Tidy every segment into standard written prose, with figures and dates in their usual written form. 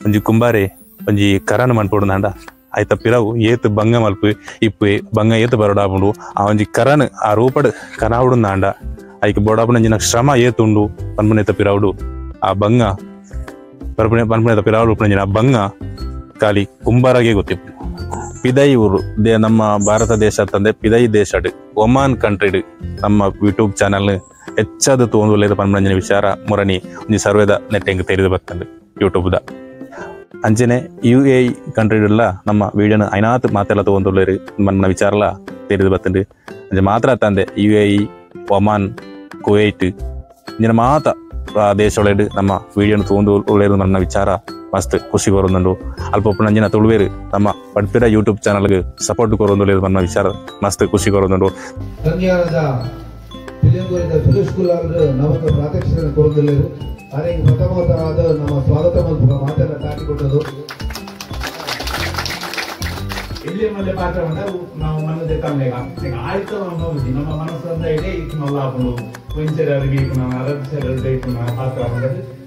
ಒಂಜಿ ಕುಂಬಾರೆ ಒಂಜಿ ಕರನ್ ಮನ್ಪೊಡುಂಡ ಆಯ್ತ ಪಿರವು ಏತ್ ಬಂಗ ಮಲ್ಪು ಇಪ್ಪು ಬಂಗ ಏತ್ ಬರೋಡಾಪುಂಡು ಆ ಒಂಜಿ ಕರನ್ ಆ ರೂಪಡ್ ಕನಾವುಡುಂದಾಂಡ ಐಕ್ ಬೋಡಾಪುನಂಜಿನ ಶ್ರಮ ಏತುಂಡು ಪನ್ಪುನೆತ ಪಿರವುಡು ಆ ಬಂಗ ಪರ್ಪುನೆ ಪನ್ಪುನೆತ ಪಿರವುಡು ಉಪ್ಪುನಂಜಿನ ಬಂಗ ಖಾಲಿ ಕುಂಬಾರಗೆ ಗೊತ್ತಿಪ್ಪು. ಪಿದೈ ಊರು ನಮ್ಮ ಭಾರತ ದೇಶ ತಂದೆ ಪಿದೈ ದೇಶಡ್ ಒಮಾನ್ ಕಂಟ್ರಿಡ್ ನಮ್ಮ ಯೂಟ್ಯೂಬ್ ಚಾನಲ್ ಹೆಚ್ಚಾದ ತೋಂದುಲ್ಲೇದ ಪನ್ಪುನಂಜಿನ ವಿಚಾರ ಮುರಣಿ ಒಂಜಿ ಸರ್ವೇದ ನೆಟ್ಟೆಂಗ್ ತೆರಿದು ಬರ್ತಂಡು ಯೂಟ್ಯೂಬ್ದ. ಅಂಚನೆ ಯು ಎ ಕಂಟ್ರಿಡುಲ್ಲ ನಮ್ಮ ವೀಡಿಯೋನ ಐನಾತ್ ಮಾತೆಲ್ಲ ತಗೊಂಡುಳ್ಳೇರು ಮನ್ನ ವಿಚಾರಲ ತೆರಿದು ಬರ್ತಂಡು. ಅಂಚೆ ಮಾತ್ರ ತಂದೆ U A E, Oman, Kuwait ಇಂಜಿನ ಮಾತ ದೇಶೊಳೆಡು ನಮ್ಮ ವೀಡಿಯೋನ ತಗೊಂಡು ಉಳ್ಳೇರು ನನ್ನ ವಿಚಾರ ಮಸ್ತ್ ಖುಷಿ ಕೊರೊಂದುಂಡು. ಅಲ್ಪ ಉಪ್ಪುನಂಜಿನ ತುಳುವೇರು ನಮ್ಮ ಪಡ್ಪಿರ ಯೂಟ್ಯೂಬ್ ಚಾನಲ್ಗೆ ಸಪೋರ್ಟ್ ಕೊರೊಂದುಳ್ಳೇರು ನನ್ನ ವಿಚಾರ ಮಸ್ತ್ ಖುಷಿ ಕೊರೊಂದುಂಡು. ನಮ್ಮ ಸ್ವಾಗತ ಮಾತೆಲ್ಲ ಕಾಟಿಕೊಟ್ಟದು. ಎಲ್ಲಿ ಮಲ್ಲೆ ಪಾತ್ರ ನಾವು ಮನದೇ ತಮ್ಮೆಗ ಆಯ್ತು ನಮ್ಮ ಮನಸ್ಸಂದ ಇಡೀ ಮಲ್ಲಾಪುಂಡು ಕೊಂಚರರಿಗೆ ಅರಸರ ಪಾತ್ರ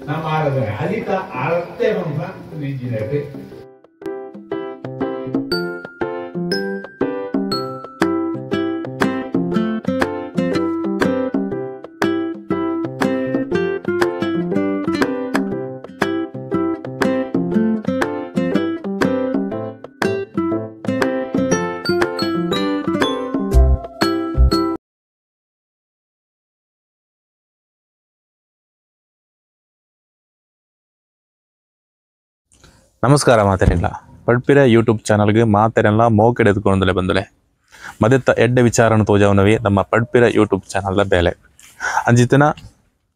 ನಮ್ಮ ಆರಾಧನೆ ಅದಿತ ಅಳತೆ ಬಂದ. ನಮಸ್ಕಾರ ಮಾತೆರೆಲ್ಲ ಪಡ್ಪಿರ ಯೂಟ್ಯೂಬ್ ಚಾನಲ್ಗೆ ಮಾತೆರೆಲ್ಲ ಮೋಕೆಡೆ ಎತ್ಕೊಂಡಲೆ ಬಂದಲೆ ಮದೆತ್ತ ಎಡ್ಡೆ ವಿಚಾರನ ತೋಜಾವನವೇ ನಮ್ಮ ಪಡ್ಪಿರ ಯೂಟ್ಯೂಬ್ ಚಾನಲ್ದ ಬೇಲೆ. ಅಂಜಿತನ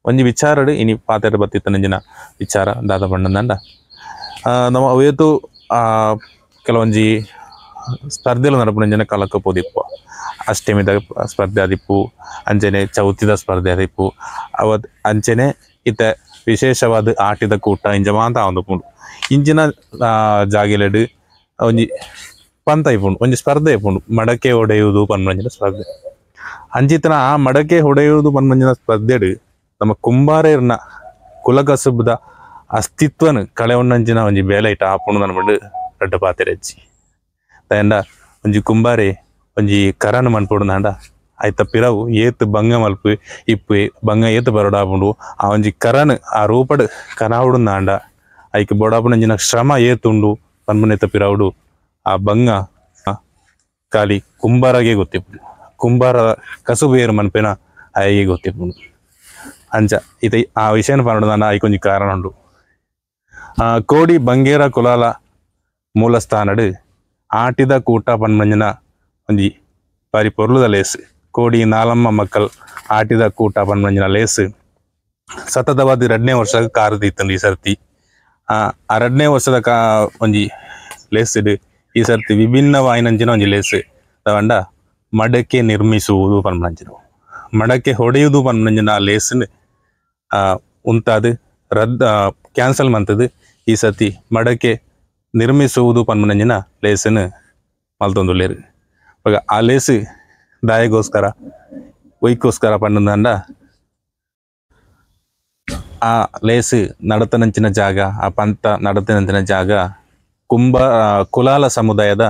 ಒಂಜಿ ವಿಚಾರಡು ಇನಿ ಪಾತೆರ ಬತ್ತಿತ್ತನಂಜಿನ ವಿಚಾರ ದಾದ ಬಣ್ಣಂದಂಡ ನಮ್ಮ ಅವತ್ತು ಕೆಲವೊಂಜಿ ಸ್ಪರ್ಧೆಲು ನಡಪುನಂಜಿನ ಕಾಲಕ್ಕೆ ಪೋದಿಪ್ಪು. ಅಷ್ಟಮಿದ ಸ್ಪರ್ಧೆ ಆದಿಪ್ಪು, ಅಂಚನೆ ಚೌತಿದ ಸ್ಪರ್ಧೆ ಆದಿಪ್ಪು, ಅವತ್ ಅಂಚನೆ ಇತ್ತ ವಿಶೇಷವಾದ ಆಟಿದ ಕೂಟ ಇಂಜ ಮಾತ ಆವೊಂದುಪ್ಪುಂಡು. ಇಂಚಿನ ಜಾಗೆಲೆಡ್ ಒಂಜಿ ಪಂತ ಇಪ್ಪುಂಡು, ಒಂಜಿ ಸ್ಪರ್ಧೆ ಇಪ್ಪುಂಡು, ಮಡಕೆ ಹೊಡೆಯುವುದು ಪನ್ಪುನಂಚಿನ ಸ್ಪರ್ಧೆ. ಅಂಚಿತನ ಆ ಮಡಕೆ ಹೊಡೆಯುವುದು ಪನ್ಪುನಂಚಿನ ಸ್ಪರ್ಧೆಡ್ ನಮ್ಮ ಕುಂಬಾರೆರ್ನ ಕುಲಕಸುಬದ ಅಸ್ತಿತ್ವನ್ ಕಳೆಯೊನ್ನಂಚಿನ ಒಂಜಿ ಬೇಲೆ ಇಟ್ಟ ಆಪುಂಡು ನನ್ಪುಂಡು ರಡ್ಡ್ ಪಾತೆರಜ್ಜಿ. ದಾಯೆಂಡ ಒಂಜಿ ಕುಂಬಾರೆ ಒಂಜಿ ಕರನ್ ಮನ್ಪೊಡುಂದಾಂಡ ಆಯ್ತ ಪಿರವು ಏತ್ ಬಂಗ ಮಲ್ಪು ಇಪ್ಪು ಬಂಗ ಏತ್ ಬರೋಡಾಪುಂಡು ಆ ಒಂಜಿ ಕರನ್ ಆ ರೂಪಡ್ ಕನಾವುಡುಂದಾಂಡ ಐಕ್ ಬೋಡಾಪುನಂಜಿನ ಶ್ರಮ ಏತುಂಡು ಪನ್ಪುನೆತ ಪಿರವುಡು ಆ ಬಂಗ ಖಾಲಿ ಕುಂಬಾರಗೆ ಗೊತ್ತಿಪ್ಪುಂಡು. ಕುಂಬಾರ ಕಸುಬು ಏರು ಮನ್ಪೇನ ಆಯಗೆ ಗೊತ್ತಿಪ್ಪುಂಡು. ಅಂಚ ಇತ ಆ ವಿಷಯನ ಪನೊಡುಂದಾಂಡ ಐಕೊಂಜಿ ಕಾರಣ ಉಂಡು. ಕೋಡಿ ಬಂಗೇರ ಕುಲಾಲ ಮೂಲಸ್ಥಾನಡ್ ಆಟಿದ ಕೂಟ ಪನ್ಪುನಂಜಿನ ಒಂಜಿ ಬಾರಿ ಪೊರ್ಲುದ ಲೇಸ್. ಕೋಡಿ ನಾಲಮ್ಮ ಮಕ್ಕಲ್ ಆಟಿದ ಕೂಟ ಪನ್ಪುನಂಜಿನ ಲೇಸ್ ಸತತವಾದ 2ನೇ ವರ್ಷ ಕಾರದಿತ್ತಂಡು ಈ ಸರ್ತಿ. ಆ 2ನೇ ವರ್ಷದ ಒಂಜಿ ಲೇಸ್ ಈ ಸರ್ತಿ ವಿಭಿನ್ನವಾಯಿನಂಚಿನ ಒಂಜಿ ಲೇಸ್ ತಗೊಂಡ ಮಡಕೆ ನಿರ್ಮಿಸುವುದು ಪನ್ಪುನಂಚಿನ ಮಡಕೆ ಹೊಡೆಯುವುದು ಪನ್ಪುನಂಚಿನ ಆ ಲೇಸ್ ಉಂತಾದ ರದ್ದ ಕ್ಯಾನ್ಸಲ್ ಮಂತದ್ದು ಈ ಸರ್ತಿ ಮಡಕೆ ನಿರ್ಮಿಸುವುದು ಪನ್ಪುನಂಚಿನ ಲೇಸನ್ನು ಮಲ್ತೊಂದುಲ್ಲೇರು. ಇವಾಗ ಆ ಲೇಸ್ ದಾಯಗೋಸ್ಕರ ಒಯ್ಕೋಸ್ಕರ ಪಂಡಂದ ಆ ಲೇಸ್ ನಡತನಂಚಿನ ಜಾಗ, ಆ ಪಂತ ನಡತನಂಚಿನ ಜಾಗ ಕುಲಾಲ ಸಮುದಾಯದ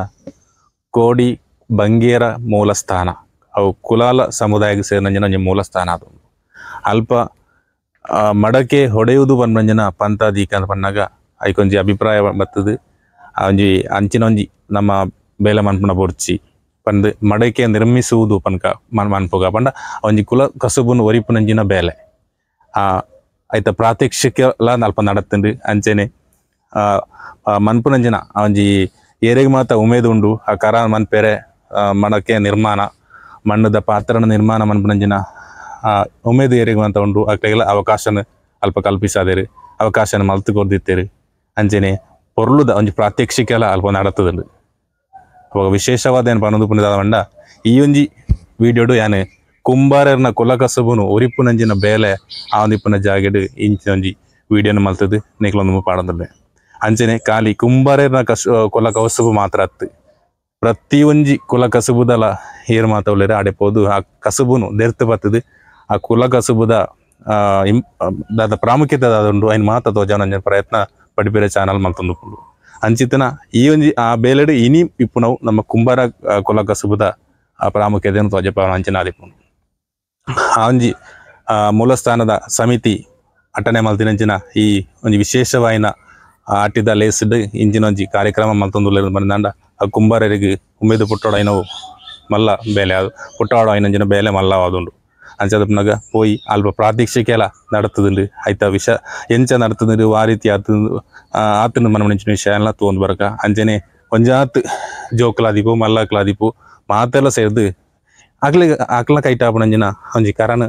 ಕೋಡಿ ಬಂಗೇರ ಮೂಲಸ್ಥಾನ. ಅವು ಕುಲಾಲ ಸಮುದಾಯಕ್ಕೆ ಸೇರಿನಂಚಿನ ಒಂಜಿ ಮೂಲಸ್ಥಾನ ಅದು. ಅಲ್ಪ ಮಡಕೆ ಹೊಡೆಯುವುದು ಪನ್ಪಂಜಿನ ಪಂತ ದೀಕ ಅಂತ ಪನ್ನಾಗ ಐಕೊಂಜಿ ಅಭಿಪ್ರಾಯ ಬರ್ತದೆ. ಆ ಒಂಜಿ ಅಂಚಿನ ಒಂಜಿ ನಮ್ಮ ಬೇಲೆ ಮನ್ಪುನ ಬೊರ್ಚಿ ಪಂದ್ ಮಡಕೆ ನಿರ್ಮಿಸುವುದು ಪನ್ಕ ಮನ್ಪುಗ ಪಂಡ ಒಂಜಿ ಕುಲ ಕಸುಬುನು ಒರಿಪುನಂಜಿನ ಬೇಲೆ ಆ ಐತ ಪ್ರಾತ್ಯಕ್ಷಿಕೆಲ ಅಲ್ಪ ನಡತ್ತಂಡು. ಅಂಚೆನೆ ಮನ್ಪುನಂಜಿನ ಒಂಜಿ ಏರೆಗ್ ಮಾತ ಉಮೇದುಂಡು ಆ ಕರ ಮನ್ಪೆರೆ ಮಡಕೆ ನಿರ್ಮಾಣ ಮಣ್ಣದ ಪಾತ್ರನ ನಿರ್ಮಾಣ ಮನ್ಪುನಂಜಿನ ಉಮೇದು ಏರೆಗ್ ಮಾತ ಉಂಡು ಅಕ್ಲೆಗೆಲ್ಲ ಅವಕಾಶನ ಅಲ್ಪ ಕಲ್ಪಿಸಾದೇರು, ಅವಕಾಶನ ಮಲ್ತು ಕೊರ್ದಿತ್ತೇರು. ಅಂಚೆನೆ ಪೊರ್ಲುದ ಒಂಜಿ ಪ್ರಾತ್ಯಕ್ಷಿಕೆಲ ಅಲ್ಪ ನಡತ್ತದಂಡು. ಅವಾಗ ವಿಶೇಷವಾದ ಏನು ಪನೊಂದು ಪುನದ ಪಂಡ ಈ ಒಂಜಿ ವೀಡಿಯೋಡು ಯಾನೆ ಕುಂಬಾರರ್ನ ಕುಲಕಸಬುನು ಒರಿಪುನಂಜಿನ ಬೇಲೆ ಆವಂದಿಪ್ಪುನ ಜಾಗೆಡ್ ಇಂಚಿನ ಒಂಜಿ ವೀಡಿಯೋನು ಮಲ್ತದು ನಿಕ್ಲೊಂದು ಪಾಡೊಂದುಲ್ಲೆ. ಅಂಚನೆ ಖಾಲಿ ಕುಂಬಾರರ್ನ ಕುಲ ಕಸುಬು ಮಾತ್ರ ಅತ್ತು ಪ್ರತಿಯೊಂಜಿ ಕುಲ ಕಸುಬುದಲ ಏರ್ ಮಾತವಲ್ಲೆರ್ ಆಡೆ ಪೋದು ಆ ಕಸುಬುನು ದೆರ್ತ್ ಬತ್ತದು ಆ ಕುಲ ಕಸುಬುದ ದಾದ ಪ್ರಾಮುಖ್ಯತೆ ದಾದ ಉಂಡು ಐನ್ ಮಾತ ತೋಜಾವುನಂಚಿನ ಪ್ರಯತ್ನ ಪಡಿಪಿರ ಚಾನಲ್ ಮಲ್ತೊಂದುಪ್ಪುಂಡು ಅಂಚಿತನ ಈ ಒಂಜಿ ಆ ಬೇಲೆಡ್ ಇನಿ ಇಪ್ಪುನವು ನಮ್ಮ ಕುಂಬಾರ ಕುಲ ಕಸುಬುದ ಪ್ರಾಮುಖ್ಯತೆಯನ್ನು ತೋಜಪಾವನ ಅಂಚಿನ ಆದಿಪ್ಪುಂಡು ಆ ಒಂಜಿ ಮೂಲಸ್ಥಾನದ ಸಮಿತಿ ಅಟನೆ ಮಲ್ತಿನಂಚಿನ ಈ ಒಂಜಿ ವಿಶೇಷವಾಯಿನ ಆಟಿದ ಲೇಸ್ಡ್ ಇಂಚಿನ ಒಂಜಿ ಕಾರ್ಯಕ್ರಮ ಮಲ್ತೊಂದುಲ್ಲೆರ್ ಪಂಡ ಆ ಕುಂಬಾರರಿಗೆ ಉಮೇದು ಪುಟ್ಟೋಡೈನವು ಮಲ್ಲ ಬೇಲೆ ಅದು ಪುಟ್ಟೋಡ ಐನಂಚಿನ ಬೇಲೆ ಮಲ್ಲವಾದುಂಡು ಅಂಚಾದಪ್ಪನಾಗ ಪೋಯಿ ಅಲ್ಪ ಪ್ರಾತ್ಯಕ್ಷಿಕೆಲ ನಡತದುಂಡು ಐತ ವಿಷ ಎಂಚ ನಡತದುಂಡು ಆ ರೀತಿ ಆತಂದು ಆತನ ಮನಮನಿಂಚಿನ ವಿಷಯ ಎಲ್ಲ ತೋಂದು ಬರಕ ಅಂಚನೆ ಒಂಜಾತ್ ಜೋಕುಲಾದಿಪು ಮಲ್ಲಕ್ಲಾದಿಪು ಮಾತೆಲ್ಲ ಸೇರ್ದು ಅಕ್ಲೆ ಅಕ್ಲ ಕೈಟಾಪುನಂಚಿನ ಒಂಜಿ ಕರನ್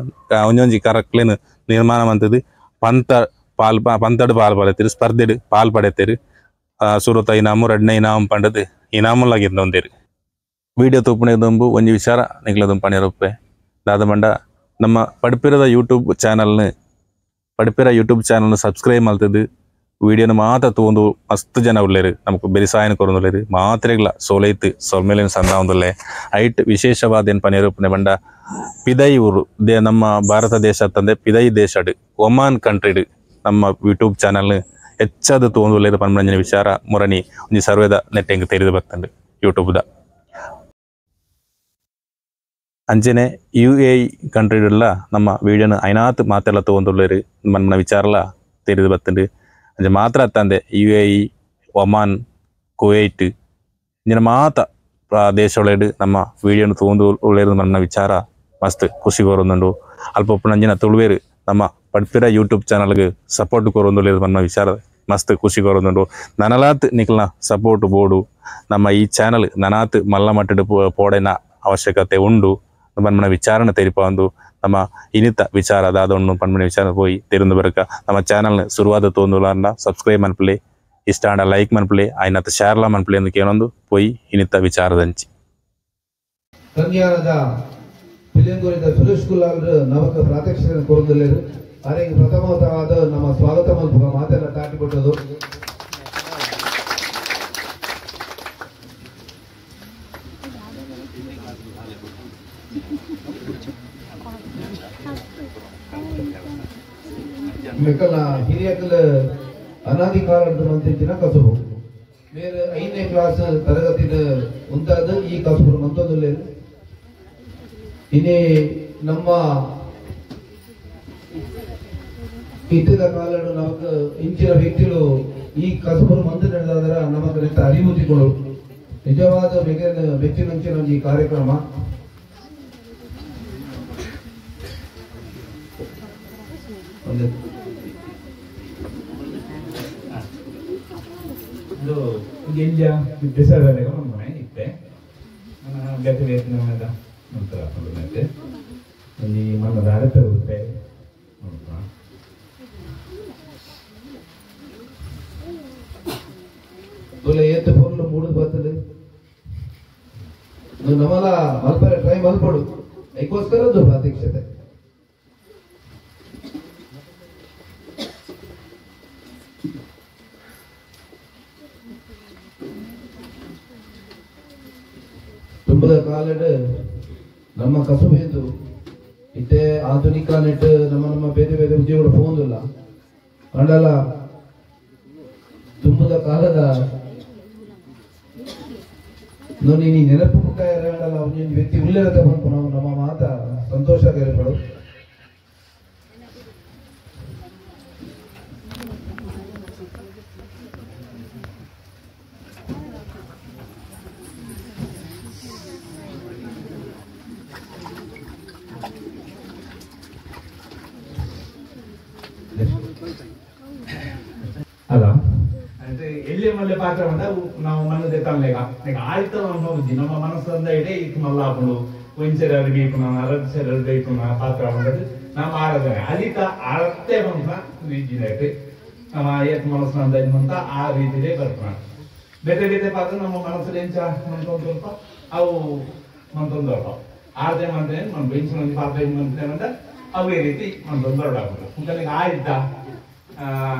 ಒಂಜೊಂಜಿ ಕರಕ್ಲೆನ್ ನಿರ್ಮಾಣ ಮಂತದು ಪಂತ ಪಾಲ್ ಪಂತಡು ಪಾಲ್ ಪಡೆತೇರು ಸ್ಪರ್ಧೆಡು ಪಾಲ್ ಪಡೆತೇರು ಸುರುತ ಇನಾಮು ರಡ್ನೆ ಇನಾಮು ಪಂಡದು ಇನಾಮುಲಾಗಿದ್ದು ವಿಡಿಯೋ ತೂಪುನೆ ದೊಂಬು ಒಂಜಿ ವಿಚಾರ ನಿಕ್ಲದೊಂದು ಪಣಿರೊಪ್ಪೆ ದಾದ ಮಂಡ ನಮ್ಮ ಪಡಿಪಿರದ ಯೂಟ್ಯೂಬ್ ಚಾನಲ್ನ ಪಡಿಪಿರ ಯೂಟ್ಯೂಬ್ ಚಾನಲ್ನ ಸಬ್ಸ್ಕ್ರೈಬ್ ಮಲ್ತದು ವಿಡಿಯೋನ ಮಾತ್ರ ತೂಂದು ಮಸ್ತ್ ಜನ ಉಲ್ಲೇರು ನಮಕ್ ಬೆರಿಸಾಯನ ಕೊರೊಂದುಲ್ಲೆರ್ ಮಾತ್ರೆಗ್ಲ ಸೋಲೈತ್ ಸೊಲ್ಮೆಲೆನ್ ಸಂದಾವೊಂದುಲ್ಲೆ ಐಟ್ ವಿಶೇಷವಾದ ಏನ್ ಪಣಿರೊಪ್ಪುನೆ ಪಂಡ ಪಿದೈ ಊರು ನಮ್ಮ ಭಾರತ ದೇಶ ತಂದೆ ಪಿದೈ ದೇಶಡ್ ಒಮಾನ್ ಕಂಟ್ರಿಡ್ ನಮ್ಮ ಯೂಟ್ಯೂಬ್ ಚಾನಲ್ನ ಹೆಚ್ಚಾದ ತೂಂದುಲ್ಲೆರ್ ಪನ್ಪುನಂಚಿನ ವಿಚಾರ ಮುರಣಿ ಒಂಜಿ ಸರ್ವೇದ ನೆಟ್ಟೆಂಗ್ ತೆರಿದು ಬತ್ತಂಡು ಯೂಟ್ಯೂಬ್ದ ಅಂಚನೆ ಯು ಎ ಕಂಟ್ರಿಡುಲ್ಲ ನಮ್ಮ ವಿಡಿಯೋನ ಐನಾತ್ ಮಾತೆಲ್ಲ ತಗೊಂಡುಲ್ಲೆರ್ ಮನ್ಮನ ವಿಚಾರಲ ತೆರಿದು ಬತ್ತಂಡು ಅಂಚೆ ಮಾತ್ರ ತಂದೆ ಯು ಎ ಇ ಒಮಾನ್ ಕುವೈಟ್ ಇಂಚಿನ ಮಾತ ದೇಶೊಳೆಡ್ ನಮ್ಮ ವಿಡಿಯೋನ ತಗೊಂಡು ಉಲ್ಲೆರ್ ಮನ್ನ ವಿಚಾರ ಮಸ್ತ್ ಖುಷಿ ಕೊರೊಂದುಂಡು ಅಲ್ಪ ಉಪ್ಪುನಂಚಿನ ತುಳುವೆರ್ ನಮ್ಮ ಪಡ್ಪಿರ ಯೂಟ್ಯೂಬ್ ಚಾನಲ್ಗ್ ಸಪೋರ್ಟ್ ಕೊರೊಂದುಲ್ಲೆರ್ ಮನ್ನ ವಿಚಾರ ಮಸ್ತ್ ಖುಷಿ ಕೊರೊಂದುಂಡು ನನಲಾತ್ ನಿಕ್ಲ್ನ ಸಪೋರ್ಟ್ ಬೋಡು ನಮ್ಮ ಈ ಚಾನಲ್ ನನಾತ್ ಮಲ್ಲ ಮಟ್ಟಡ್ ಪೋಡೆನ ಅವಶ್ಯಕತೆ ಉಂಡು ಪನ್ಪುನ ವಿಚಾರಣ ತೆರಿಪಾವೊಂದು ನಮ್ಮ ಇನಿತ ವಿಚಾರ ದಾದ ಉಂಡು ಪನ್ಪುನ ವಿಚಾರ ಪೋಯಿ ತೆರೊಂದು ಬರಕ ನಮ್ಮ ಚಾನಲ್ನ ಸುರುವಾದ ತೋಂದುಲಾಂಡ ಸಬ್ಸ್ಕ್ರೈಬ್ ಮನ್ಪುಲೆ ಇಷ್ಟ ಆಂಡ ಲೈಕ್ ಮನ್ಪುಲೆ ಆಯ್ನತ ಶೇರ್ಲಾ ಮನ್ಪುಲೆ ಅಂದ್ ಕೇನೊಂದು ಪೋಯಿ ಇನಿತ ವಿಚಾರದಂಚಿ ಕನ್ಯಾನದ ಪಿಲಿಯಂಗೂರಿದ ಸುರೇಶ್ ಕುಲಾಲ್ ನವಕ ಪ್ರಾತ್ಯಕ್ಷಿಕೆಯನ್ನು ಕೊರೊಂದುಲ್ಲೆರ್ ಅರೆಗ್ ಪ್ರಥಮವಾದ ನಮ್ಮ ಸ್ವಾಗತ ಮಲ್ಪುಗ ಮಾತೆಲ್ಲ ತಾಟಿ ಕೊಟ್ಟದು ಮೆಕಲ ಹಿರಿಯಕಲ ಅನಾಧಿಕಾರದ ಮಂತಿನ ಕಸುಬು ಬೇರೆ 5ನೇ ಕ್ಲಾಸ್ ತರಗತಿದ ಉಂಟಾದ ಈ ಕಸುಬು ಮಂತೊಂದುಲ್ಲೆರ್ ಇನಿ ನಮ್ಮ ಇತ್ತದ ಕಾಲಡು ನಮಕ್ ಇಂಚಿನ ವ್ಯಕ್ತಿಗಳು ಈ ಕಸುಬು ಮಂತು ನಡೆದಾದ್ರ ನಮಕ್ ನೆತ್ತ ಅರಿವು ತಿಕ್ಕೊಡು ನಿಜವಾದ ಮೆಚ್ಚಿನಂಚಿನ ಈ ಕಾರ್ಯಕ್ರಮ ಇದು ಗೆಂಜ ಬಿಸರಲೆಗ ಮನ್ಮನೆ ಇತ್ತೆ ನನ್ನ ಬೇತೆ ಬೇತೆ ನಮ್ಮದ ನಂತರ ಮತ್ತೆ ಒಂಜಿ ಮನ್ನ ದಾರತೆ ಉತ್ತೆ ತುಲೆ ಏತ್ ಪೊರ್ಲು ಮೂಡುದು ಬರ್ತದೆ ನಮಲ ಮಲ್ಪರೆ ಟ್ರೈ ಮಲ್ಪೊಡು ಐಕೋಸ್ಕರ ಅದು ಪ್ರಾತ್ಯಕ್ಷತೆ ತುಂಬದ ಕಾಲಡ್ ನಮ್ಮ ಕಸುಬೆಂದು ಇತ್ತೆ ಆಧುನಿಕ ನೆಟ್ ನಮ್ಮ ನಮ್ಮ ಬೇರೆ ಬೇರೆ ಉದ್ಯೋಗಗಳು ಪೋಂದಿಲ್ಲ ಅಂಡಲ ತುಂಬದ ಕಾಲದ ನೀ ನೆನಪು ಪುಟ್ಟ ಒಂಜೊಂಜಿ ವ್ಯಕ್ತಿ ಉಲ್ಲೆರತ ಪನ್ಪುನವು ನಮ್ಮ ಮಾತ ಸಂತೋಷ ಕರೆಪಡು ಅಲ್ಲ ಅಂದ್ರೆ ಎಲ್ಲಿ ಮಲ್ಲೆ ಪಾತ್ರ ಬಂದ ನಾವು ಮನದೇ ತನ್ಲೇಗ ಆಯ್ತು ನಮ್ಮ ಬುದ್ಧಿ ನಮ್ಮ ಮನಸ್ಸಂದ ಇಡೇ ಇತ್ತು ಮಲ್ಲ ಆಪುಂಡು ಒಂಚರ ಬೇಕುನ ಅರಸರ ಬೇಕುನ ಪಾತ್ರ ಬಂದದ್ದು ನಮ್ಮ ಆರಾಧನೆ ಅಲಿತ ಅಳತೆ ಬಂತ ರೀತಿಯಾಯ್ತು ನಮ್ಮ ಏತ್ ಮನಸ್ಸು ಅಂದ ಆ ರೀತಿಯೇ ಬರ್ಪಣ ಬೇರೆ ಬೇರೆ ಪಾತ್ರ ನಮ್ಮ ಮನಸ್ಸಲ್ಲಿ ಎಂಚ ಮಂತೊಂದು ಸ್ವಲ್ಪ ಅವು ಮಂತೊಂದು ಸ್ವಲ್ಪ ಆರ್ದೆ ಮಂತ್ರೆ మన ಬೆಂಚಿನ ಒಂದು ಪಾತ್ರ ಮಂತ್ರೆ ಅಂತ ಅವೇ ರೀತಿ ಮಂತೊಂದು ದೊಡ್ಡ ಮುಖನಿಗೆ ಆಯ್ತ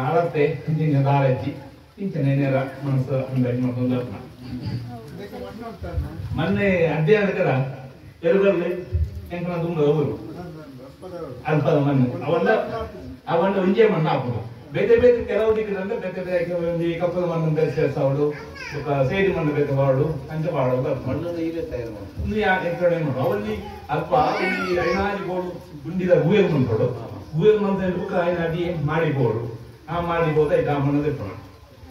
ಅಳತೆ ಹಿಂದಿನ ದಾರಜ್ಜಿ ಇಂಚನೆ ನೇರ ಮನಸ್ಸು ಅಂದಾಜು ಮಾಡ್ಕೊಂಡು ಬರ್ಪಣ ಮೊನ್ನೆ ಅಧ್ಯಯನ ಕಡ ಎರುಗಲ್ಲಿ ಎಂಕನ ತುಂಬ ಊರು ಅಲ್ಪದ ಮಣ್ಣು ಅವನ್ನ ಅವನ್ನ ಒಂಜೇ ಮಣ್ಣು ಹಾಕುದು ಬೇತೆ ಬೇತೆ ಕೆಲವು ದಿಕ್ಕದಂದ್ರೆ ಬೇತೆ ಬೇತೆ ಒಂಜಿ ಕಪ್ಪದ ಮಣ್ಣು ಬೇರೆ ಸೇರ್ಸಾವಡು ಬೊಕ್ಕ ಸೇಡಿ ಮಣ್ಣು ಬೇತೆ ಪಾಡು ಅಂಚ ಪಾಡೋದು ಮಣ್ಣನ್ನು ಈರೇ ತಯಾರು ಮಾಡ್ತಾರೆ. ಒಂದು ಎಕ್ಕಡೆ ಅವಲ್ಲಿ ಅಲ್ಪ ಒಂಜಿ ಐನಾಜಿ ಬೋಡು ಗುಂಡಿದ ಗೂಯಲ್ ಮಂತೋಡು ಗೂಯಲ್ ಮಂತ ಬುಕ್ಕ ಐನಾಡಿ ಮಾಡಿ ಬೋಡು ಆ ಮಾಡಿ ಬೋದ ಐತ ಆ ಮಣ್ಣು ದೆಪ್ಪಣ.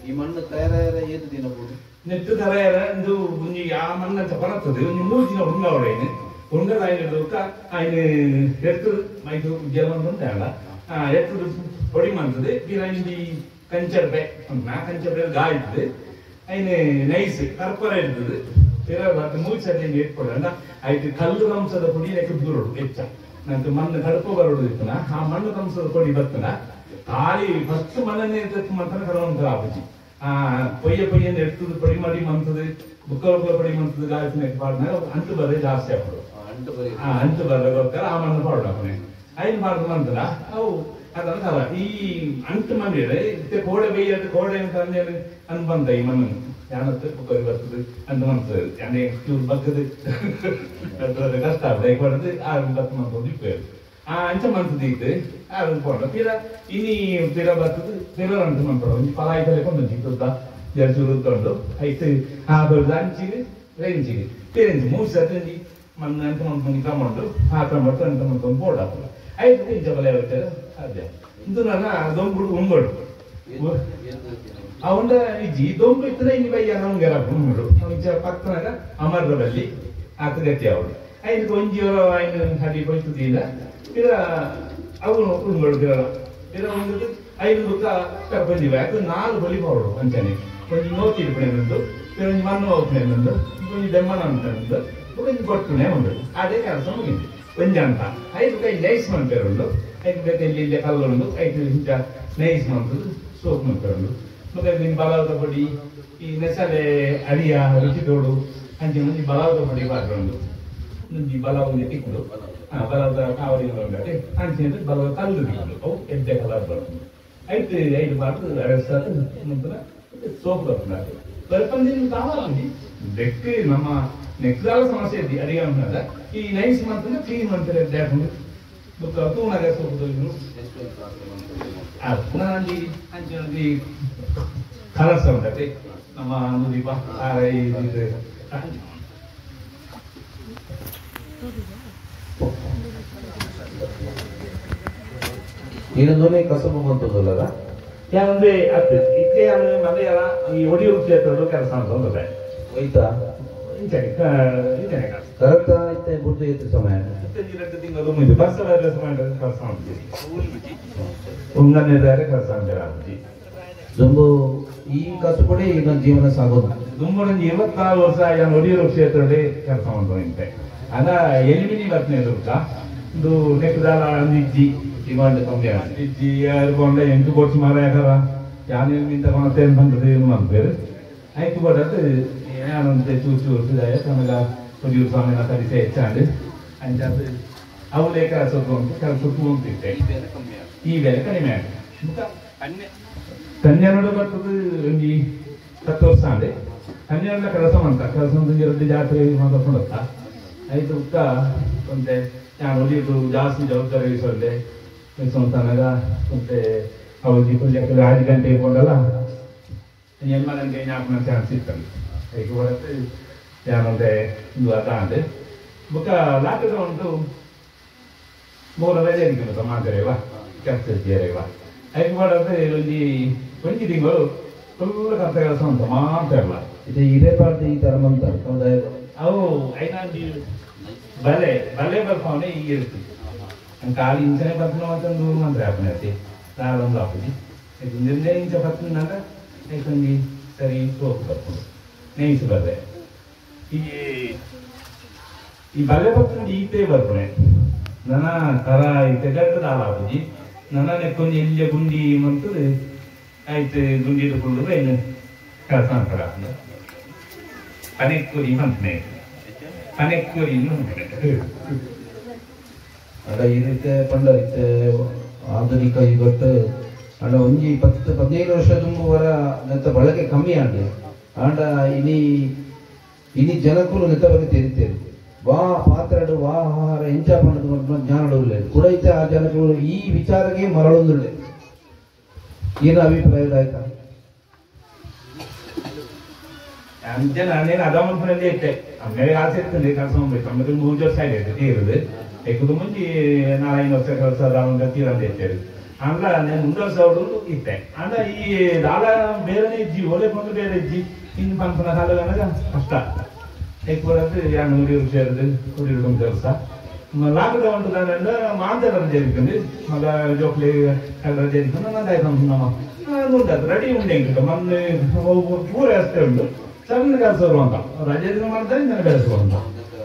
ಈ ಮಣ್ಣು ತಯಾರಾಯರ ಏತು ದಿನ ಬೋಡು ನೆಟ್ಟು ತಯಾರ ಒಂದು ಒಂಜಿ ಆ ಮಣ್ಣಂಚ ಬರತ್ತದೆ ಒಂಜಿ 3 ದಿನ ಉಂಡವಡೆ ಉಂಡದ ಐನ ಬೊಕ್ಕ ಐನ ಎತ್ತು ಮೈದು ಜಲ ಉಂಟಲ್ಲ ಎತ್ತು ಪೊಡಿ ಮಂತದೆ ಪಿರ ಇಂಜಿ ಕಂಚರ್ಪೆ ನಾ ಕಂಚರ್ಪೆ ಗಾಯ್ತದೆ ಐನ ನೈಸ್ ಕರ್ಪರ ಇರ್ತದೆ ಪಿರ ಮೂರು ಸತಿ ಇಟ್ಕೊಡ ಐತು ಕಲ್ಲು ಕಂಸದ ಪೊಡಿ ನೆಕ್ ದೂರಡು ಹೆಚ್ಚ ನಂತರ ಮಣ್ಣು ಕಡುಪು ಬರೋಡು ಇತ್ತನ ಆ ಮಣ್ಣು ಕಂಸದ ಪೊಡಿ ಬರ್ತನ ಖಾಲಿ ಫಸ್ಟ್ ಮಣ್ಣನ್ನೇ ಮಂತನ ಕರವಂತರ ಆಪುಜಿ ಆ ಪೊಯ್ಯ ಪೊಯ್ಯನ ಎಡ್ತದೆ ಪೊಡಿ ಮಾಡಿ ಮಂತದೆ ಬುಕ್ಕ ಪೊಡಿ ಮಂತದ ಗಾಯತನ ಪಾಡಿನಾಗ ಅಂಟು ಬರೇ ಜಾಸ್ತಿ ಆಗ್ಬಿಡು ಅಂಟು ಬರ ಬರ್ತಾರೆ ಆ ಮಣ್ಣು ಪಾಡು ಅಪ್ಪನೆ ಐನು ಪಾಡ್ದು ಮಂತನ ಅವು ಅದನ್ನ ಈ ಅಂಟು ಮಣ್ಣಿಡೆ ಇತ್ತೆ ಕೋಡೆ ಬೇಯ್ಯದು ಕೋಡೆ ಅಂತ ಅಂದೇನು ಅನ್ ಬಂದ ಈ ಮಣ್ಣನ್ನು ಯಾನತ್ತು ಬುಕ್ಕರಿ ಬರ್ತದೆ ಅಂತ ಮಂತದೆ ಯಾನೆ ಚೂರು ಬಗ್ಗದು ಕಷ್ಟ ಆಗ್ತದೆ ಈಗ ಬರ್ತದೆ ಆ ಬತ್ತು ಮಂತೊಂದು ಇಪ್ಪೇರು ಆ ಅಂಚ ಮಂತದ ಇತ್ತು ಅದು ಪೋಂಡ ತೀರ ಇನಿ ತೀರ ಬರ್ತದೆ ತೀರ ಅಂಟು ಮಂಪಡ ಒಂಜಿ ಪಲಾಯ್ತಲೆ ಕೊಂಡೊಂಜಿ ತುದ್ದ ಜರ್ಚೂರು ಉತ್ತೊಂಡು ಐತು ಆ ಬರ್ತದೆ ಅಂಚಿಗೆ ರೇಂಜಿಗೆ ತೀರಂಜಿ ಮೂರು ಸರ್ತಿ ಒಂಜಿ ಮಣ್ಣು ಅಂಚ ಮಂತೊಂದು ಕ್ರಮ ಉಂಟು ಆ ಕ್ರಮ ಅಂಟ ಮಂತೊಂದು ಬೋರ್ಡ್ ಹಾಕಲ್ಲ ಐದು ಇಂಚ ಬಲ ಸಾಧ್ಯ ಇಂದು ನನ್ನ ದೊಂಬುಡು ಉಂಗೋಡು ಅವಂಡ ಇಜ್ಜಿ ದೊಂಬು ಇತ್ತದ ಇನಿ ಬಯ್ಯ ನಮ್ಗೆ ಉಂಗುಡು ಇಂಚ ಪಕ್ಕನಾಗ ಅಮರ್ದ ಬಲ್ಲಿ ಆತ ಗಟ್ಟಿ ಅವಳು ಐದು ಒಂಜಿ ಐನು ಹಡಿ ಕೊಯ್ತುದಿಲ್ಲ ಪಿರ ಅವನು ಉಂಗೋಡು ಪಿರ ಪಿರ ಉಂಗುದು ಐದು ಬುಕ್ಕ ಕರ್ಪಂಜಿ ಅದು 4 ಬಲಿ ಪೌಡು ಅಂಚನೆ ಒಂಜಿ ನೋತಿ ಇಡ್ಪಣೆ ಬಂದು ಪಿರ ಒಂಜಿ ಮಣ್ಣು ಹೋಗ್ಪಣೆ ಬಂದು ಒಂಜಿ ದೆಮ್ಮನ ಅಂತ ಬಂದು ಒಂಜಿ ಕೊಟ್ಟುನೆ ಉಂಡು ಅದೇ ಕೆಲಸ ಮುಗಿದು ಒಂಜಿ ಅಂತ ಐದು ಕೈ ನೈಸ್ ಮಂಪೇರುಂಡು ಐದು ಬೇತೆ ಇಲ್ಲಿ ಇಲ್ಲಿ ಕಲ್ಲುಂಡು ಐದು ಇಂಚ ನೈಸ್ ಮಂತದ್ದು ಸೋಪ್ ಮಂಪೇರುಂಡು ಮತ್ತೆ ನಿಮ್ಮ ಬಲವದ ಪೊಡಿ ಈ ನೆಸಲೆ ಅರಿಯ ರುಚಿದೋಡು ಅಂಚಿನ ಒಂಜಿ ಬಲವದ ಪೊಡಿ ಪಾಡ್ರುಂಡು ಒಂಜಿ ಬಲ ಒಂಜಿ ತಿಕ್ಕುಡು ಬಲದ ಕಾವಲಿ ಉಂಡತೆ ಅಂಚಿನ ಬಲದ ಕಲ್ಲು ತಿಕ್ಕುಡು ಅವು ಎಡ್ಡೆ ಕಲರ್ ಬರ್ತದೆ ಐದು ಐದು ಬಾಟು ಅರಸಾದ ನಂತರ ಸೋಪ್ ಬರ್ತದೆ ಬರ್ಪಂದಿನ ತಾವ ಬೆಕ್ ನಮ್ಮ ನೆಕ್ದಾಲ ಸಮಸ್ಯೆ ಇದ್ದಿ ಅಡಿಗೆ ಉಂಟಲ್ಲ ಈ ನೈಸ್ ಮಂತಂದ್ರೆ ಕ್ಲೀನ್ ಮಂತಾರೆ ಡ್ಯಾಪುಂಡು ಬೊಕ್ಕ ತೂನಗ ಸೋಪ್ ದೊಯ್ಯುನು ಪುನಃ ಅಂಜಿ ಅಂಚಿ ಕಲರ್ಸ್ ಉಂಟತೆ ನಮ್ಮ ನುದೀಪ ಇದು ಇನ್ನೊಂದೊಮ್ಮೆ ಕಸಬು ಮಂತದಲ್ಲ ಯಾನಂದ್ರೆ ಅತ್ತೆ ಇತ್ತೆ ಮನೆಯಲ್ಲ ಈ ಒಡಿಯೂರು ಕ್ಷೇತ್ರದ ಕೆಲಸ ಅಂತ ಒಂದು ಹೋಯ್ತಾ ಇಂಚನೆ ಇಂಚನೆ ಕೆಲಸ ಕರೆಕ್ಟ್ ಇತ್ತೆ ಬುಡ್ದು ಇತ್ತು ಸಮಯ ತಿಂಗಳು ಮುಂದೆ ಬಸ್ ಸಮಯ ಕೆಲಸ ಮಾಡ್ತೀವಿ ಉಂಗನ್ನಿದ್ದಾರೆ ಕೆಲಸ ಅಂತಾರೆ ದುಂಬು ಈ ಕಸುಬುಡೆ ಈಗ ಜೀವನ ಸಾಗೋದು ದುಂಬುಡೊಂಜಿ 24 ವರ್ಷ ಯಾನ್ ಒಡಿಯೂರು ಕ್ಷೇತ್ರದಲ್ಲಿ ಕೆಲಸ ಮಾಡ್ತು ಇಂತೆ ಅದ ಎಲಿಮಿನಿ ಬರ್ತನೆ ದುರ್ಗ ಇದು ನೆಕ್ಕದಾಲ ಅಂದಿಜ್ಜಿ ಡಿಮಾಂಡ್ ಕಮ್ಮಿ ಆಗಿದೆ ಇಜ್ಜಿ ಯಾರು ಕೊಂಡ ಎಂಟು ಕೋಟಿ ಮಾರ ಯಾಕರ ಯಾನ್ ಎಲ್ಲಿಂದ ಕೊಣತೆ ಬಂದದೆ ಏನು ಅನ್ಪೇರು ಆಯ್ತು ಬಡದು ಯಾನಂತೆ ಚೂರು ಚೂರು ತನಗ ಒಡಿಯೂರು ಸ್ವಾಮಿನ ಕಲಿಸೆ ಹೆಚ್ಚಾಂಡು ಅಂಚಾದ ಅವಲೇ ಕೆಲಸ ಉಂಟು ಕೆಲಸ ಉಂಟಿತ್ತೆ ಈ ಬೆಲೆ ಕಡಿಮೆ ಆಗಿದೆ ಕನ್ಯಾನೋಡು ಬರ್ತದೆ ಒಂಜಿ 10 ವರ್ಷ ಆಂಡೆ ಕನ್ಯಾನ ಕೆಲಸ ಮಾಡ್ತಾ ಕೆಲಸ ಎರಡು ಜಾತ್ರೆ ಮಾತಾಡ್ಕೊಂಡತ್ತ ಐದು ಉತ್ತ ಒಂತೆ ನಾನು ಒಲಿದು ಜಾಸ್ತಿ ಜವಾಬ್ದಾರಿ ವಹಿಸೊಲ್ಲೆ ವಹಿಸೊಂತನಗ ಒಂತೆ ಅವಧಿ ಪುಲ್ಯಕ್ಕೆ 5 ಗಂಟೆ ಕೊಂಡಲ್ಲ ಎಮ್ಮ ಗಂಟೆ ಜ್ಞಾಪನ ಚಾನ್ಸ್ ಇತ್ತಲ್ಲ ಐದು ಬರುತ್ತೆ ಯಾನೊಂದೆ ಇದು ಅದಾಂಡೆ ಬುಕ್ಕ ಲಾಕ್ಡೌನ್ ಉಂಟು ಮೂಲ ರಜೆ ಇருக்கு ಮಾತಾಡೇವಾ ಕೆಲಸ ಇದ್ದೀರೇವಾ ಐದು ಮಾಡೋದು ಒಂಜಿ ಒಂಜಿ ತಿಂಗಳು ಫುಲ್ ಕರ್ತ ಕೆಲಸ ಉಂಟು ಮಾತಾಡಲ್ಲ ಇದು ಇದೇ ಪಾರ್ಟಿ ಈ ತರ ಮಂತಾರೆ ಸಮುದಾಯ ಅವು ಐನಾಂಜಿ ಬಲೆ ಬಲೆ ಬರ್ಪಾವನೆ ಈಗ ಇರ್ತದೆ ಖಾಲಿ ಇಂಚನೆ ಬರ್ಪುನ ಮತ್ತೊಂದು ಮಂತ್ರ ಆಪುನೆ ಅತಿ ದಾಲೊಂದು ಆಪುಜಿ ಇಂಜೆ ಇಂಚ ಬರ್ತನಾಗ ಐಕೊಂಜಿ ಸರಿ ಸೋಪ್ ಬರ್ಪುಂಡು ನೈಸ್ ಬರ್ರೆ ಈ ಈ ಬಲೆ ಬರ್ಪುನ ಈತೆ ಬರ್ಪುನೆ ನನ್ನ ಕರ ಈತೆ ಗಡ್ಡ ದಾಲ ಆಪುಜಿ ನನ್ನ ನೆಕ್ಕೊಂಜಿ ಎಲ್ಲಿಯ ಗುಂಡಿ ಮಂತದು ಆಯ್ತು ಗುಂಡಿ ಹಿಡ್ಕೊಂಡು ಏನು ಕೆಲಸ ಅಂತಾರೆ ಪನೆಕ್ಕುರಿ ಮಂತ್ನೆ ಪನೆಕ್ಕುರಿ ಅಡ ಈ ರೀತಿ ಪಂಡ ಇತ್ತೆ ಆಧುನಿಕ ಯುಗಟ್ಟು ಅಡ ಒಂಜಿ 10 15 ವರ್ಷ ತುಂಬುವರ ನೆತ್ತ ಬಳಕೆ ಕಮ್ಮಿ ಆಂಡ್ ಆಂಡ ಇನಿ ಇನಿ ಜನಕುಲು ನೆತ್ತ ಬಗ್ಗೆ ತೆರಿತೇರು ವಾ ಪಾತ್ರಡು ವಾ ಆಹಾರ ಎಂಚ ಪಂಡದು ಜ್ಞಾನಡು ಕೂಡ ಇತ್ತೆ ಆ ಜನಕುಲು ಈ ವಿಚಾರಕ್ಕೆ ಮರಳೊಂದುಳ್ಳೆ. ಏನು ಅಭಿಪ್ರಾಯ ಆಯ್ತಾ ಅಂಚೆ ನಾನೇನು ಅದ ಮನ್ಪುನಲ್ಲಿ ಇಟ್ಟೆ ಆಮೇಲೆ ಆಸೆ ಇರ್ತದೆ ಕೆಲಸ ಮಾಡ್ಬೇಕು ಆಮೇಲೆ 3 ವರ್ಷ ಆಗಿದೆ ತೀರದು ಎಕ್ಕದು ಮುಂಚೆ 4-5 ವರ್ಷ ಕೆಲಸ ಅದ ತೀರಂತ ಇರ್ತೇವೆ ಅಂದ್ರ ನಾನು 1 ವರ್ಷ ಅವಳು ಇತ್ತೆ ಅಂದ್ರ ಈ ದಾಳ ಬೇರೆನೇ ಇಜ್ಜಿ ಒಲೆ ಬಂದು ಬೇರೆ ಇಜ್ಜಿ ಇನ್ನು ಪನ್ಪನ ಕಾಲ ಕಷ್ಟ ಎಕ್ಕೊಡದು ಯಾನ್ ಊರಿ ಸೇರಿದು ಕುಡಿಯುವ ಕೆಲಸ ಲಾಕ್ಡೌನ್ ನಾನು ಮಾಂತರ ರಜೆ ಮಗ ಜೋಕ್ಲಿ ರಜೆ ನಾನು ನಮ್ಮ ಉಂಟು ರೆಡಿ ಉಂಟು ಎಂಕ ಮೊನ್ನೆ ಪೂರ ಅಷ್ಟೇ ಉಂಟು ಸಣ್ಣ ಕೆಲಸ ಅಂತ ರಜೆ ದಿನ ಮಾಡ್ತಾರೆ ನಾನು ಬೆಳೆಸುವಂತ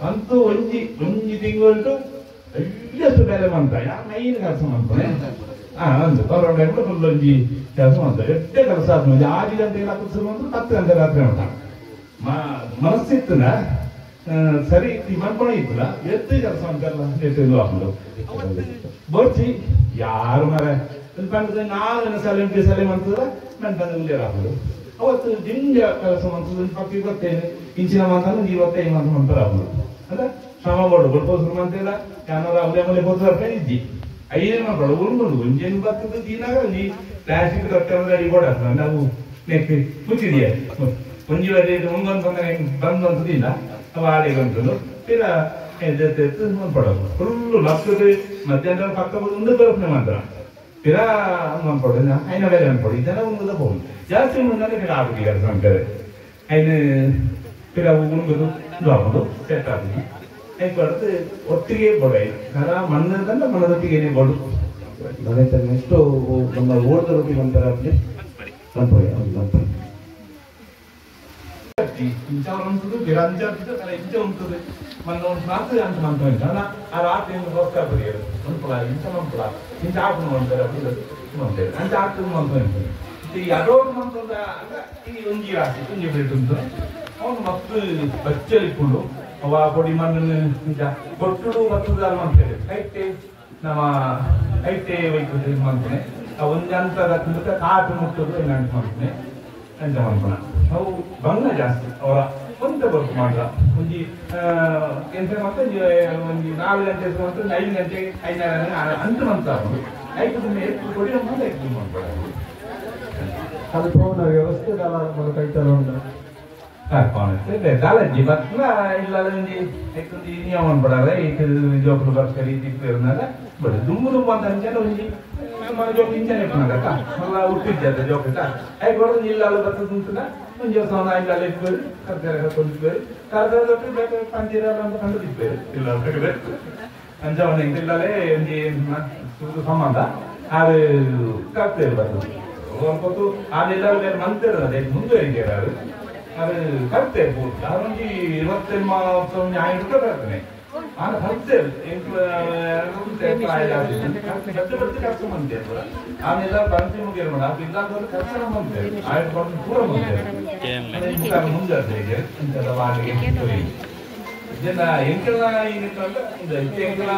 ಅಂತೂ ಒಂಜಿ ಒಂಜಿ ತಿಂಗಳು ಎಲ್ಲಷ್ಟು ಬೇಲೆ ಮಾಡ್ತಾ ಯಾ ಮೈನ್ ಕೆಲಸ ಮಾಡ್ತಾನೆ ಅಂದು ಕೊರೋನಾ ಟೈಮ್ ಫುಲ್ ಒಂಜಿ ಕೆಲಸ ಮಾಡ್ತಾರೆ ಎಷ್ಟೇ ಕೆಲಸ ಆದ್ಮೇಲೆ 6 ಗಂಟೆಗೆ ರಾತ್ರಿ ಬಂದು 10 ಗಂಟೆ ರಾತ್ರಿ ಮಾಡ್ತಾನೆ ಮನಸ್ಸಿತ್ತನ ಸರಿ ಮನ್ಕೊಂಡು ಇತ್ತಲ್ಲ ಎದ್ದು ಕೆಲಸ ಅಂತೆಲ್ಲ ಎದ್ದು ಹಾಕೊಂಡು ಬರ್ಚಿ ಯಾರು ಮರ ಬಂದ್ರೆ 4 ಸಲ ಸಲ ಮಾಡ್ತದ ನಾನು ಬಂದು ಉಲ್ಲೇರ ಹಾಕೋದು ಅವತ್ತು ಜಿಂಜ ಕೆಲಸ ಮಾಡ್ತದೆ ಪಕ್ಕ ಇವತ್ತೇನು ಇಂಚಿನ ಮಾತನ್ನು ಇವತ್ತೇನು ಮಾತು ಮಾಡ್ತಾರೆ ಹಾಕೋದು ಅಂದ್ರೆ ಶ್ರಮ ಮಾಡು ಬಡ್ಕೋಸ್ರು ಅಂತಿಲ್ಲ ಯಾರು ಅವಲೇ ಮಲೆ ಹೋದ್ರೆ ಇಜ್ಜಿ ಐದೇ ಮಾಡ್ಕೊಳ್ಳೋ ಉಳ್ಕೊಂಡು ಒಂಜೇನು ಬರ್ತದೆ ದೀನಾಗ ನೀ ಪ್ಲಾಸ್ಟಿಕ್ ತೊಟ್ಟೆ ಅಂದ್ರೆ ಅಡಿ ಕೊಡ ನಾವು ನೆಕ್ ಮುಚ್ಚಿದೆಯಾ ಒಂಜಿ ವರೆ ಒಂದೊಂದು ಬಂದು ಅಂತದಿಲ್ಲ ಅವ ಆಡಿಗೆ ಅಂತದ್ದು ತೀರಾ ಪಡೋದು ಫುಲ್ಲು ಲಕ್ಕದ ಮಧ್ಯಾಹ್ನ ಪಕ್ಕ ಒಂದು ಬರೋಪ್ನೆ ಮಾತ್ರ ತೀರಾ ಅನ್ಪಡು ಐನ ಬೇರೆ ಅನ್ಪಡು ಇದೆಲ್ಲ ಉಂಗುದ ಹೋಗಿ ಜಾಸ್ತಿ ಮುಂದೆ ಪಿರ ಆಗುದು ಕೆಲಸ ಅಂತಾರೆ ಐನ ಪಿರ ಉಂಗುದು ಇದು ಹಾಕೋದು ಸೆಟ್ ಆಗುದು ಐಕೊಡದು ಒಟ್ಟಿಗೆ ಬೋಡು ಐದು ಕರ ಮಣ್ಣದಂದ್ರೆ ಮಣ್ಣದೊಟ್ಟಿಗೆ ಬೋಡು ನೆಕ್ಸ್ಟ್ ನಮ್ಮ ಓಡ್ದ ರೊಟ್ಟಿ ಮಂತರ ಮನ್ಪೊಡಿ ಮನ್ಪೊಡಿ ಇಂಚ ಉಂಟು ಪಿರಂಚ ಉಂಟು ಇಂಚ ಉಂಟು ಮೊನ್ನೆ ಒಂದು ರಾತ್ರಿ ಅಂತ ಮಂತ ಅಲ್ಲ ಆ ರಾತ್ರಿ ಹೋಗ್ತಾ ಬರೆಯೋದು ಮಂಪುಳ ಇಂಚ ಮಂಪುಳ ಇಂಚ ಹಾಕು ಅಂತಾರೆ ಮಂತೇವೆ ಅಂಚ ಹಾಕ್ತದೆ ಮಂತ ಈ ಅಡೋಟ್ ಮಂತಂದ ಈ ಒಂಜಿ ರಾಶಿ ಒಂಜಿ ಬಿಟ್ಟು ಉಂಟು ಅವನು ಮಸ್ತ್ ಬಚ್ಚಲಿಕೊಂಡು ಅವ ಪೊಡಿ ಮಣ್ಣನ್ನು ಇಂಚ ಕೊಟ್ಟುಡು ಬತ್ತದ ಮಂತೇವೆ ಐತೆ ನಮ್ಮ ಐತೆ ಒಯ್ತದೆ ಮಂತನೆ ಆ ಒಂಜಿ ಅಂತ ಕಾಟು ಮುಟ್ಟುದು ಏನಂತ ಮಂತನೆ ಅಂಚ ಮಂಪುಣ ಅವು ಬಂಗ ಜಾಸ್ತಿ ಅವರ ಒಂತ ಬರ್ತು ಮಾತ್ರ ಒಂಜಿ ಎಂತ ಮತ್ತೆ ಒಂಜಿ 4 ಗಂಟೆ ಮತ್ತು 5 ಗಂಟೆ 5 ಅಂತ ಮಂತ ಐದು ಎತ್ತು ಕೊಡಿ ಅಂತ ಎತ್ತು ಮಾಡ್ತಾರೆ ಅದು ಪೋನ ವ್ಯವಸ್ಥೆ ದಾಲ ಕೈತಲ ಉಂಟು ದಾಲಜ್ಜಿ ಬತ್ನ ಇಲ್ಲ ಒಂಜಿ ಒಂಜಿ ನಿಯಮ ಅನ್ಪಡಲ್ಲ ಈ ಜೋಕುಲು ಬರ್ತಾರೆ ಈ ದಿಕ್ಕು ಬಟ್ ದುಂಬು ದುಂಬು ಅಂತ ಅಂಚನೆ ಒಂಜಿ ನಮ್ಮ ಜೋಕು ಇಂಚನೆ ಇಪ್ಪನಕ್ಕ ಮಲ್ಲ ಹುಟ್ಟಿದ್ದೆ ಜೋಕುಟ I ಕೊಡೋದು ಇಲ್ಲ ಅಲ್ಲ ಬರ್ತದೆ ಒಂಜಿ ವರ್ಷ ಒಂದು ಐದು ಅಲ್ಲ ಇಪ್ಪೇರು ಕರ್ತಾರೆ ಕರ್ಕೊಂಡಿಪ್ಪೇರು ಕರ್ತಾರೆ ದೊಡ್ಡ ಬೇಕು ಪಂಚೀರ ಅಂತ ಕಂಡು ಇಪ್ಪೇರು ಇಲ್ಲ ಅಂಚವನ ಇಲ್ಲಲೇ ಒಂಜಿ ಸಂಬಂಧ ಅದು ಕರ್ತೇರು ಬರ್ತದೆ ಹೊತ್ತು ಅದೆಲ್ಲ ಬೇರೆ ಮಂತಿರೋದು ಅದೇ ಮುಂದುವರಿಕೆ ಅದು ಅದು ಕರ್ತೇರು ಪೂರ್ತಿ ಅದೊಂಜಿ 28 ವರ್ಷ ಆಯ್ತು ಬರ್ತದೆ ಆನ ಕರ್ತೇರು ಖರ್ಚು ಆಮೇಲೆ ಬಂತಿ ಮುಗಿಯರ್ ಮಾಡ ಇಲ್ಲ ಖರ್ಚು ಬಂತೇವೆ ಆಯ್ತು ಪೂರ ಬಂತೇವೆ ಮುಂದೆ ಇಂಥದ ವಾಡಿಗೆ ಜನ ಎಂಕೆಲ್ಲ ಏನಿತ್ತು ಎಂಕೆಲ್ಲ.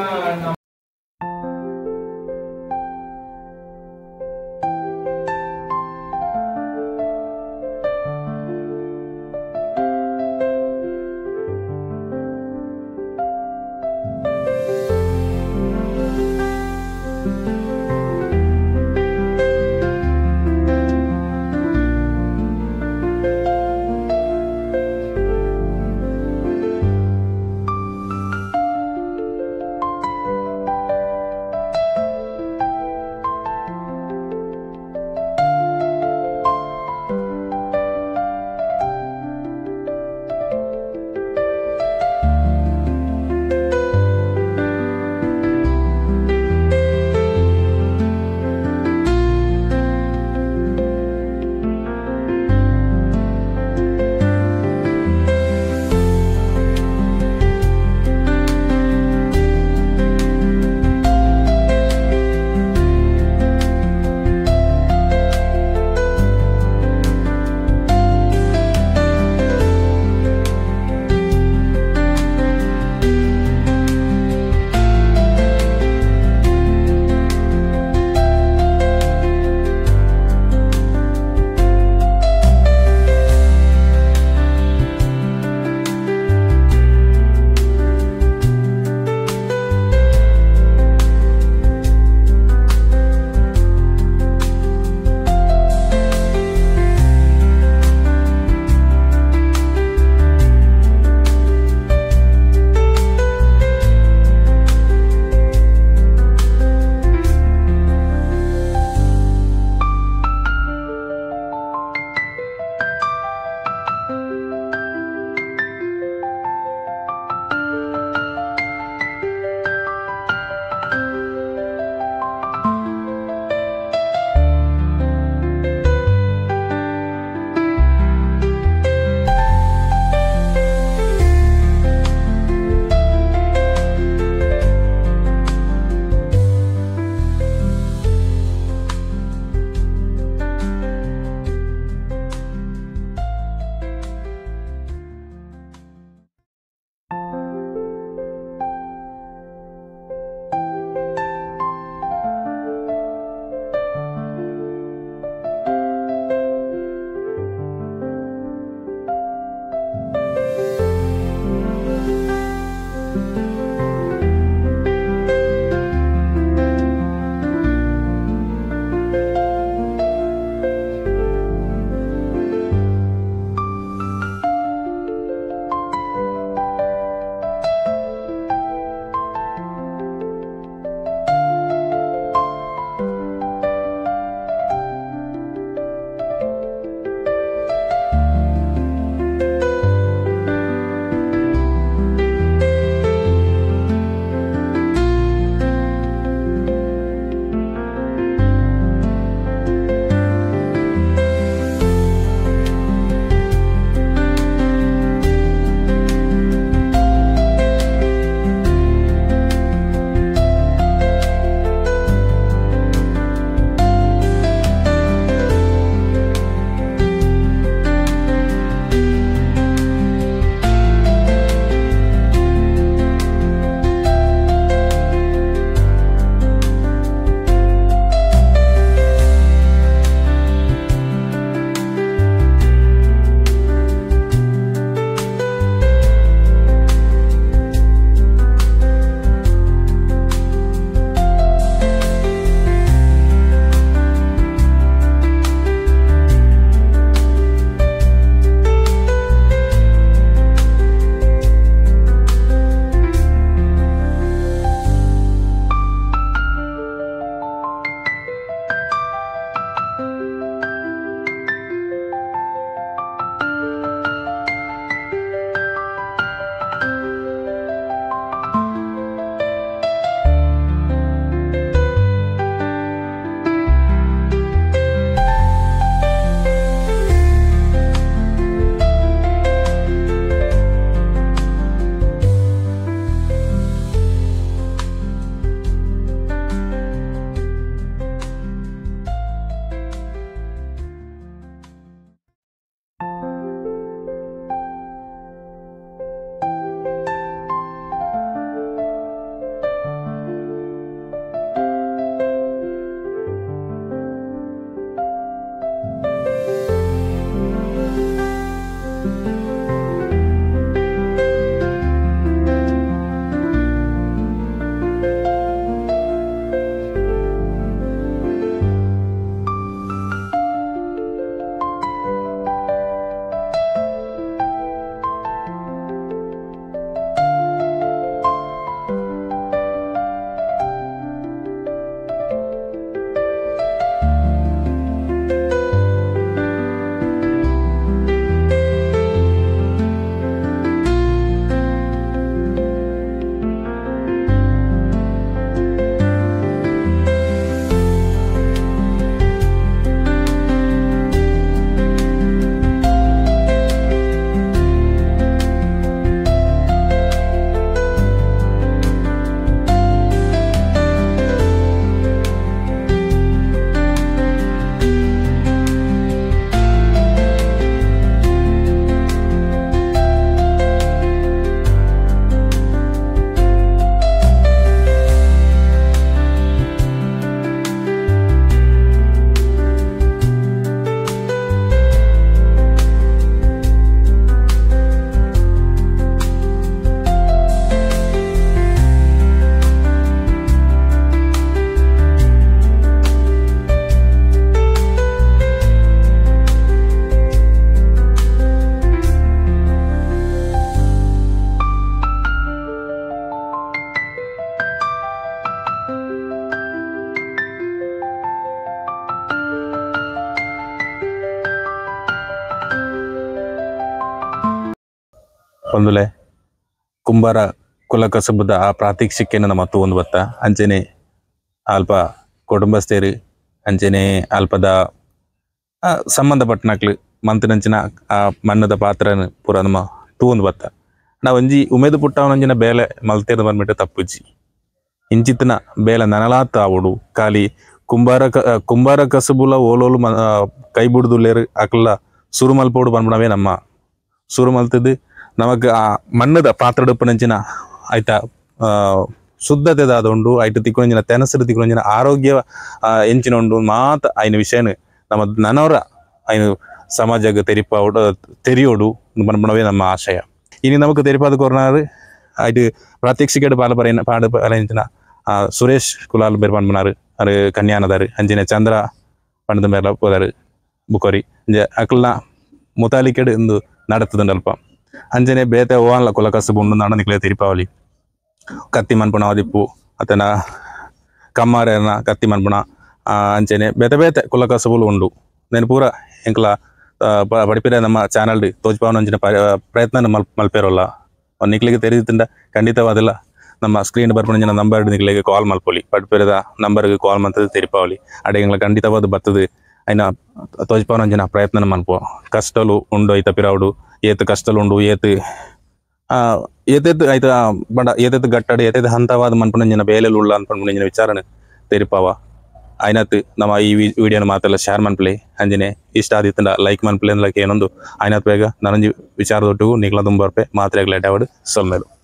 ಒಂದುಲೆ ಕುಂಬಾರ ಕುಲ ಕಸಬದ ಆ ಪ್ರಾತ್ಯಕ್ಷಿಕೆಯನ್ನು ನಮ್ಮ ಒಂದು ಬತ್ತ ಅಂಚನೆ ಅಲ್ಪ ಕುಟುಂಬಸ್ಥರು ಅಂಚನೆ ಅಲ್ಪದ ಸಂಬಂಧಪಟ್ಟನಕ್ಲು ಮಂತಿನಂಚಿನ ಆ ಮಣ್ಣದ ಪಾತ್ರನ ಪೂರ ನಮ್ಮ ತೂವೊಂದು ಬತ್ತ ನಾವು ಒಂಜಿ ಉಮೇದು ಪುಟ್ಟವನಂಚಿನ ಬೇಲೆ ಮಲ್ತೇರು ಬಂದ್ಬಿಟ್ಟು ತಪ್ಪುಜಿ ಇಂಚಿತ್ತಿನ ಬೇಲೆ ನನಲಾತ ಆವಡು ಖಾಲಿ ಕುಂಬಾರ ಕಸಬುಲ ಓಲೋಲು ಕೈ ಬುಡ್ದುಲ್ಲೇರು ಅಕ್ಲ ಸುರು ಮಲ್ಪೋಡು ಬಂದ್ಬಿಡವೇ ನಮ್ಮ ಸುರು ಮಲ್ತದ್ದು ನಮಕ್ ಆ ಮಣ್ಣದ ಪಾತ್ರಡುಪ್ಪನಂಚಿನ ಆಯ್ತಾ ಶುದ್ಧತೆ ದಾದ ಉಂಡು ಐಟ ತಿಕ್ಕೊಂಜಿನ ತೆನಸರು ತಿಕ್ಕೊಂಜಿನ ಆರೋಗ್ಯ ಎಂಚಿನ ಉಂಡು ಮಾತ ಐನ ವಿಷಯನ ನಮ್ಮ ನನವರ ಐನ ಸಮಾಜಕ್ಕೆ ತೆರಿಪಾವಡು ತೆರಿಯೋಡು ಪನ್ಪುನವೇ ನಮ್ಮ ಆಶಯ. ಇನಿ ನಮಕ್ ತೆರಿಪಾದ ಕೊರ್ನಾರು ಐಟ್ ಪ್ರಾತ್ಯಕ್ಷಿಕೆಡ್ ಪಾಲ ಪರೈನ ಪಾಡು ಪರೈಂಚಿನ ಸುರೇಶ್ ಕುಲಾಲ್ ಬೇರ್ ಪನ್ಪುನಾರು ಅರು ಕನ್ಯಾನದಾರು ಅಂಚಿನ ಚಂದ್ರ ಪಂಡದ ಮೇರ್ಲ ಪೋದಾರು ಬುಕೋರಿ ಅಂಚೆ ಅಕ್ಲ್ನ ಮುತಾಲಿಕೆಡ್ ಇಂದು ನಡತದುಂಡು ಅಲ್ಪ ಅಂಚನೆ ಬೇತೆ ಓವನ್ಲ ಕುಲ ಕಸುಬು ಉಂಡು ನಾಡ ನಿಕ್ಲೆ ತೆರಿಪಾವಲಿ ಕತ್ತಿ ಮನ್ಪುಣ ಆದಿಪ್ಪು ಅತನ ಕಮ್ಮಾರೇನ ಕತ್ತಿ ಮನ್ಪುಣ ಅಂಚನೆ ಬೇತೆ ಬೇತೆ ಕುಲ ಕಸುಬುಲು ಉಂಡು నేను ಪೂರ ಎಂಕ್ಲ ಪಡಿಪಿರ ನಮ್ಮ ಚಾನಲ್ ತೋಜ್ಪಾವನ ಪ್ರಯತ್ನ ಮಲ್ಪೇರೋಲ್ಲ ನಿಕ್ಲಿಗೆ ತೆರೆದಿತ್ತಿಂದ ಖಂಡಿತವಾದಿಲ್ಲ ನಮ್ಮ ಸ್ಕ್ರೀನ್ ಬರ್ಪುನ ನಂಬರ್ ನಿಕ್ಲಿಗೆ ಕಾಲ್ ಮಲ್ಪೊಲಿ ಪಡಿಪಿರದ ನಂಬರ್ಗೆ ಕಾಲ್ ಮಂತದ ತೆರಿಪಾವಲಿ ಅಡೆ ಎಂಕ್ಲ ಖಂಡಿತವಾದ ಬರ್ತದೆ అయిన ತೋಜ್ಪಾವನ ಪ್ರಯತ್ನ ಮನ್ಪು ಕಷ್ಟಲು ಉಂಡು ಐತ ಪಿರಾವುಡು ಏತ್ ಕಷ್ಟಲು ಉಂಡು ಏತ್ ಏತೇತ್ ಐತ ಬಂಡ ಏತೇತ್ ಗಟ್ಟಡು ಏತೇತ್ ಹಂತವಾದ ಮನ್ಪುನಂಜಿನ ಬೇಲೆಲು ಉಳ್ಳ ಅನ್ಪುನಂಜಿನ ವಿಚಾರನ ತೆರಿಪಾವ ಐನತ್ ನಮ್ಮ ಈ ವಿಡಿಯೋನ ಮಾತೆಲ್ಲ ಶೇರ್ ಮನ್ಪಲೆ ಅಂಜನೆ ಇಷ್ಟ ಆದಿತ್ತಂಡ ಲೈಕ್ ಮನ್ಪಲೆ ಅಂದ್ಲಕ್ಕೆ ಏನೊಂದು ಐನತ್ ಬೇಗ ನನಂಜಿ ವಿಚಾರದೊಟ್ಟಿಗೂ ನಿಕ್ಲ ದುಂಬರ್ಪೆ ಮಾತ್ರೆ ಲೇಟ್ ಆವಡು ಸೊಲ್ಮೇಲು.